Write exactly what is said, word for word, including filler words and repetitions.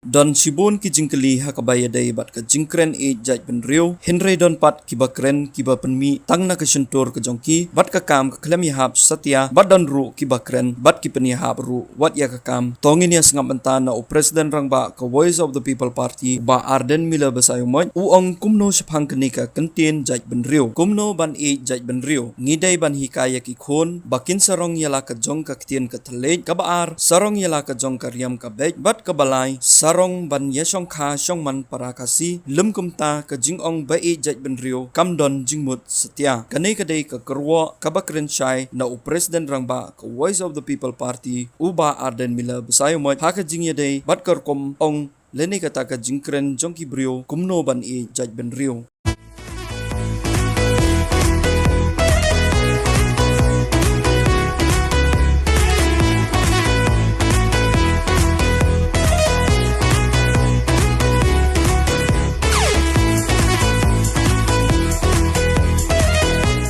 Don shibun ki jingkylli ha kaba ïadei bad ka jingkren ïeit jaitbynriew, hynrei don pat kiba kren kiba pynmih tang na ka shyntur ka jong ki bad ka kam ka khlem ïahap satia, bad don ruh kiba kren bad ki pynïahap ruh wat ïa ka kam. To ngin ïa sngap mynta na u President Rangbah ka Voice of the People Party, Bah Ardent Miller Basaiawmoit, u ong kumno shaphang kane ka kyntien jaitbynriew. Kumno ban ïeit jaitbynriew? Ngi dei ban hikai ïa ki khun ba kin sarong ïa la ka jong ka ktien ka thylliej, kaba ar, sarong ïa la ka jong ka riam ka beit, bad kaba lai, sarong ban ïa shongkha shongman para Khasi. Lym kumta, ka jingong ba ïeit jaitbynriew kam don jingmut satia. Kane ka dei ka kyrwoh kaba kren shai na u President Rangbah ka Voice of the People Party, u Bah Ardent Miller Basaiawmoit, ha ka jingïadei bad ka rukom ong lane kata ka jingkren jong ki briew kumno ban ïeit jaitbynriew.